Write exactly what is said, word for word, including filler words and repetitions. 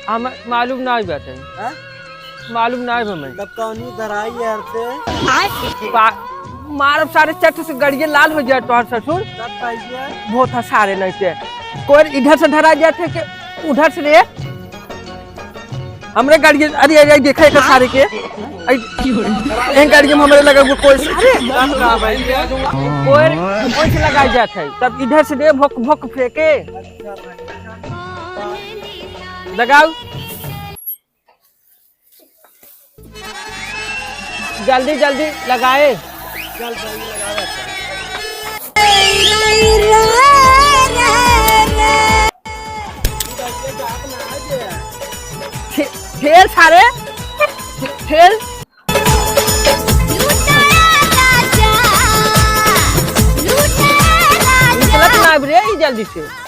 हम मालूम नाहीं बाटे। हाँ? मालूम नाहीं हमें। तब कौनी धराई यार से? पा-, मारब सारे चट से गड़िए लाल होइ जाए तोहर ससुर। तब कहिए? बहुत है सारे नहीं से। कोई इधर से धरा जात है कि उधर से रे? हमरे गाड़ी के, अरे, अरे, अरे, देखा एक सारे के। आई, एक गाड़ी के हमरे लगा वो कोई सारे। कोई, कोई से लगा जात है। तब इधर से दे भोक, भोक फेंके। लगाओ। जल्दी, जल्दी लगाए। चल, जल्दी लगावे। फे-, फेल सारे, फे-, फेल। निकलत ना अब रे, ई जल्दी से।